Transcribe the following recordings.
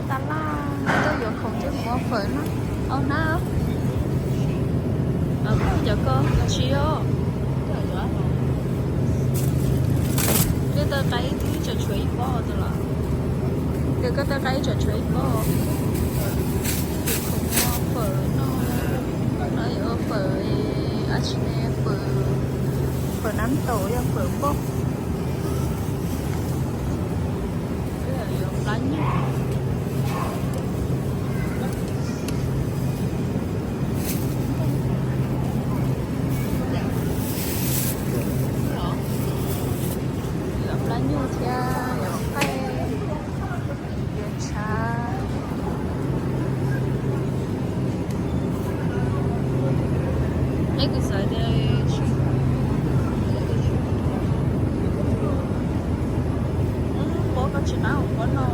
Tas laj, tuaj yuav khoom coj mus ua fawm no. Au na. Cov ko tsis yog. Koj taw qaib twb tseem tshuav ib pob tas los. Koj taw qaib tseem tshuav ib pob. Yuav khoom ua fawm no. No yuav ua fawm, ab tsi ne, fawm, fawm nab taum yog fawm npauj. Yuav plab nyuj. Yuav plab nyuj thiab yuav qaij, yuav tshav. Es kuv xav tias, pob koj tsis qab hauv pob no.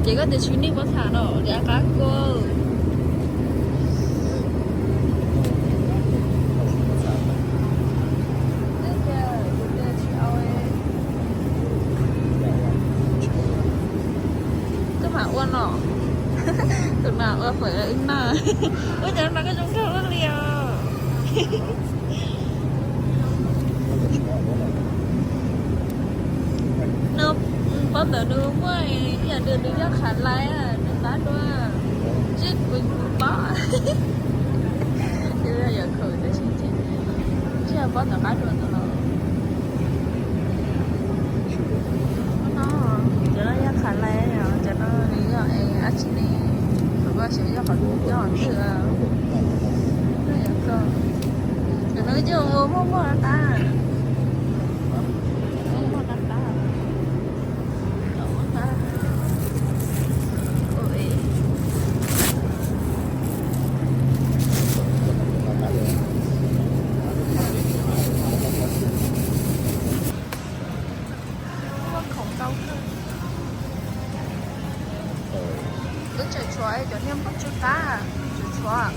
Ces koj tias tsis nej pob tham no tias qab koj. Twb tias kuv tias tsis au. Koj mam ua no. Tus mam ua fawm wb noj. Ua cas no koj zoo nkauj ua li os. No, pob ntawm nws muaj ib yam nws, nws yog khav lais, nws qab dua. Tsis kuv, kuv paub. Yuav khoom tab sis tsis, tsis yog pob ntawm qab dua ntawd los. No, cov no yog khav lais, cov no nws yog es ab tsi ne, qhov ko tsis yog qhov, yog qhov twg. Cov no coj mus ua muaj muaj qab qab. Muaj muaj qab qab. Muaj khoom ntau kawg. Twb tseem tshuav cov niag nplooj tsw qab, tseem tshuav.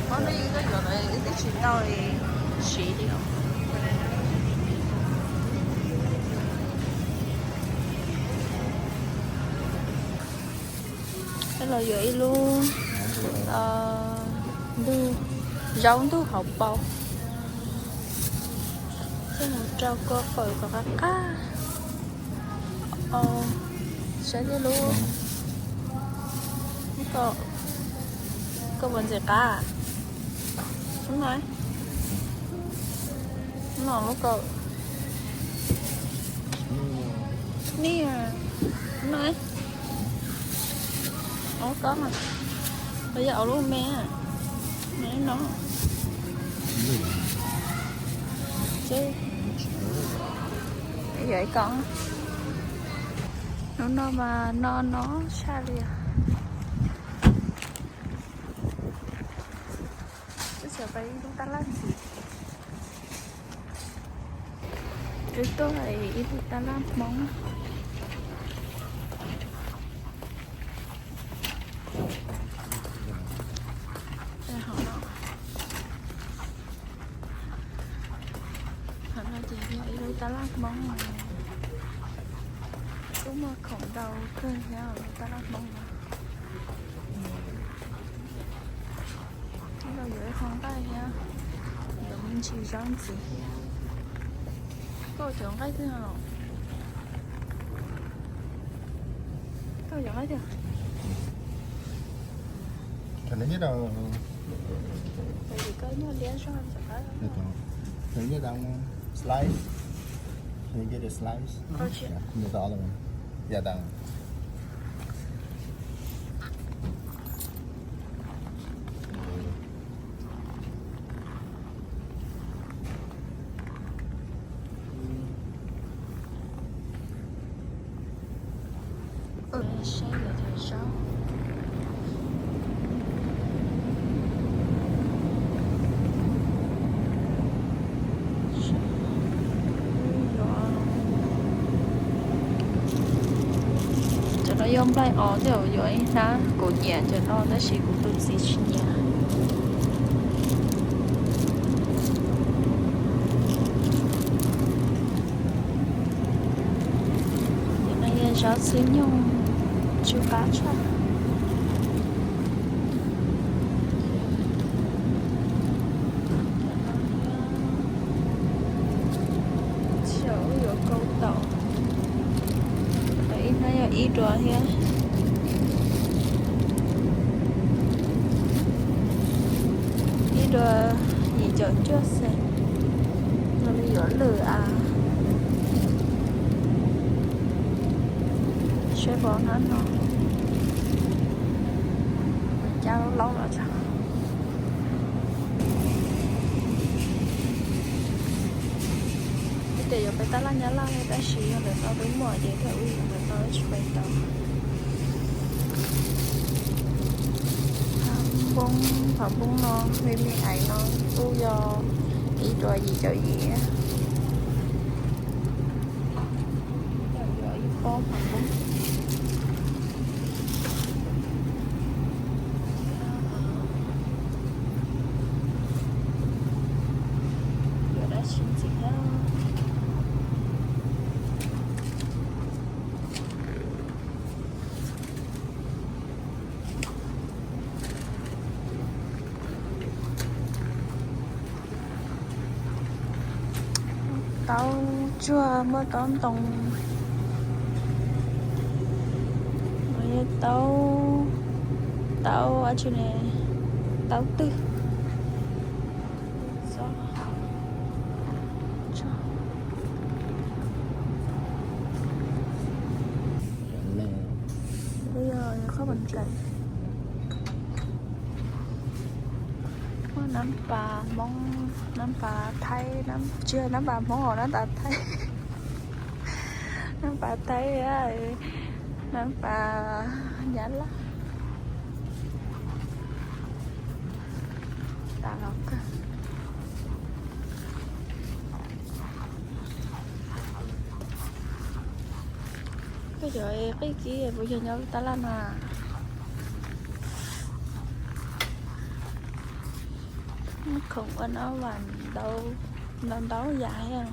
Ob hnub ib koj yuav lawm wb twb tsis tau siv li os. Los yuav ib lub ntug, zaub ntug hauv paus, coj mus rau kua fawm kom qab qab. Saib tej lub, koj puas ntxim qab? Lub no, lub no lub kaum. Ni, lub no, lub ko mas, los yog lub me, me no. Yog ib ko. Hnub no mas no no tshaj li. Twb xav pais ib lub tab laj ntxiv. Twb tuaj ib lub tab laj Hmoob. Hauv no, hauv no ces yog ib lub tab laj Hmoob, kuj muaj khoom ntau kawg thiab lub tab laj Hmoob no. Los yuav ib qho nqaij thiab, yuav me ntsis zaub ntxiv. Koj cov nqaij twg no los? Koj cov nqaij twg? Can you get a slice? Can you get a slice? Oh, sure. Yeah, the other one. Yeah, that one. Saib lawv cov zaub. Cov no yog nplaig os, tej zaum yuav ib hnab, kuv nyiam cov no tab sis kuv tus txiv tsis nyiam. Tsob xwb nyoog tsw qab tshaj. Xyov wb yuav kau tau, ib hnab yog ib dua thiab, ib dua yim caum cuaj xees no li yuav lwm a. Saib pom hnab no, cab laub laub los tso. Wb tias yuav pem tab laj nyab laj tab sis yog ntawm no twb muaj ces thiaj ua ntawm no tsis pem tau. Phav npoob, phav npoob no, me me ais no kuj yog ib dua yim caum yim. Ib pob phav npoob. Yuav dab tsi ntxiv thiab? Taub tsuag, muaj taub ntoo, taub, taub dab tsi ne, taub twg. Yog qhob pam ntais. Muaj nab pas Hmoob, nab pas Thaib, tsis yog nab pas Hmoob os, nab pas Thaib. Nab pas Thaib, nab pas Nyab Laj. Tas los kawg. Koj cov qij kib puas yog nyob tab laj na? Khoom ua no vam ntau ntau yam thiab.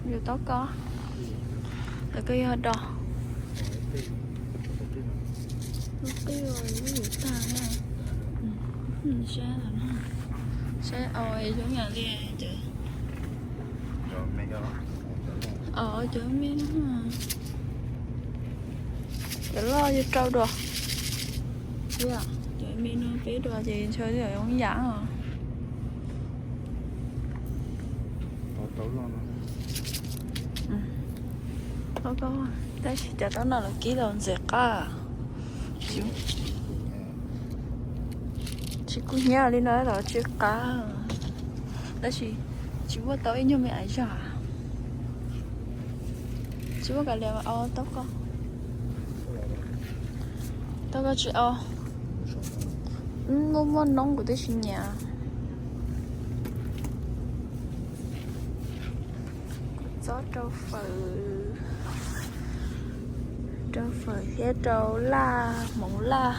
Yus taub koj, lawv koj yog do. Lub qij lub yus tag na. Saib, saib au zoo yam li cov, cov me no. Cov loj yog rau dua, cov me no peb dua ces ntshe zoo yam os. Tab sis cov taub no lawv kib los ntxim qab. Tsis kub hnyiab li no los tsis qab. Tab sis tsis muaj tau ib nyuag me aiv zog. Tsis muaj kav liam mas au taub koj. Taub koj tsis au. Muaj muaj noob kuv twb tsis nyiam. Kuv txob rau fawm, rau fawm thiab rau laj, hmoov laj.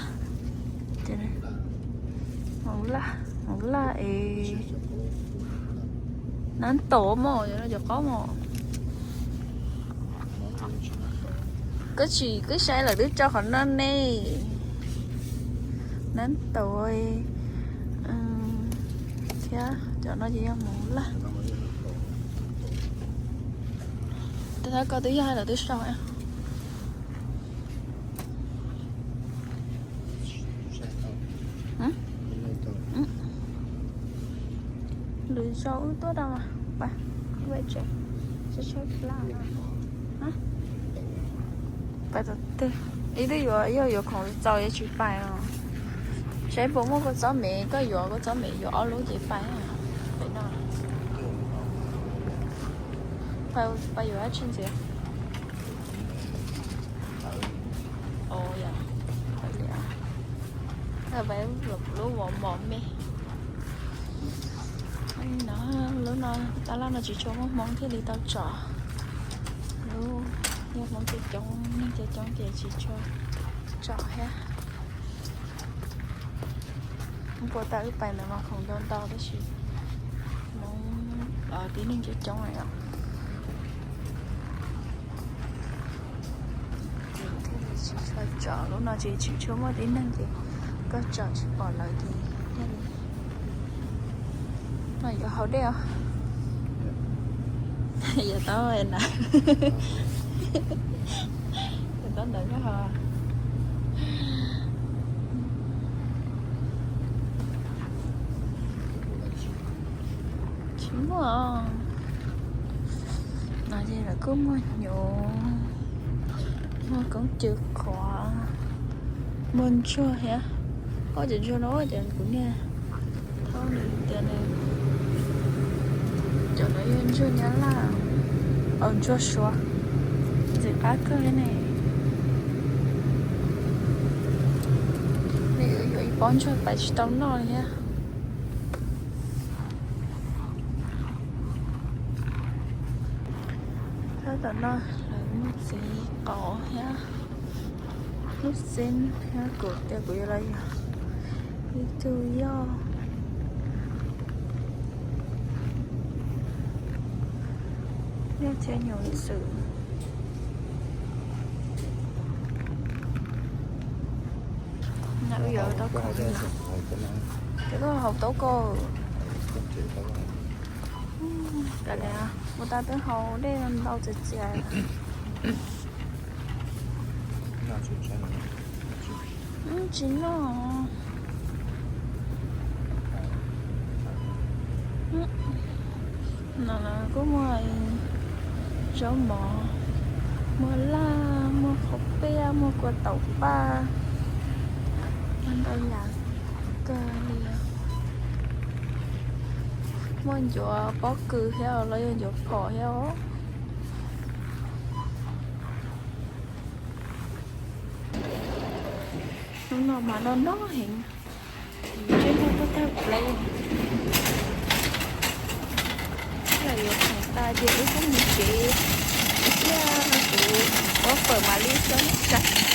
Hmoov laj, hmoov laj es nab taus mos, cov no cov qaub mos. Koj tsis, koj saib lawv twb tso qhov no ne. Nab taus thiab cov no ces yog hmoov laj. Tab sis koj twb yog lawv twb sau. Lwm zaus wb tuaj rau mas, wb tsev, tsev tshaib plab. Pais tom twg? Ib twb yuav, yog yuav khoom txaus yuav tsis pais os. Saib puas muaj kua txob mev, koj yuav kua txob mev yuav ob lub ces pais pem no. Pais yuav dab tsi ntxiv? Os, yog pais li, pais lub mos mos me. No, lub no tab laj no tsis tshua muaj hmoob thiaj li tau tso. Lub Yog Hmoob coob coob, neeg coob coob ces tsis tshua tsom thiab. Npua tau wb pais ntawd mas khoom ntau ntau tab sis Hmoob tib neeg coob coob lawm os. Ces thiaj li tsis tshua tsom, lub no ces tsis tshua muaj tib neeg ces koj tsom tsis pom lawv ces thiaj li. No yuav haus dej os. Yuav tau na. Yuav tau ntawd koj haus. Tsis muaj. No ces lawv kuj muaj hnyuv, muaj koob cws qhuav, muaj ntsuag thiab. Ob cov ntsuag no ces kuv niag thaub nws tias nws, cov no yog ntsuag Nyab Laj, aw ntsuag Suav, ntxim qab kawg li ne. Nws yuav ib pob ntsuag pais tsis tau noj li thiab. Tab tom no lawv muaj txiv qaub thiab lub xeeb thiab, kuv tias kuv yuav los yog ib tug yoj, yoj thiab nyuam ntxwm. Wb yuav tau khaub, ces koj haus tau koj. Kav liam, mus tas twb haus dej ntau txias txias. Tsis noj. No kuj muaj zaub mov, muaj laj, muaj qhauv piaj, muaj kua taum paj, muaj ntau yam kawg li. Muaj ncuav pob kws thiab los yog ncuav phom thiab os. Hnub no mas noj noj heev, ntsej muag tuaj tawg pleb. Lawm yuav khoom tas ces wb kuj mus tsev thiab, kuv ua fawm mam li xyoo tsam.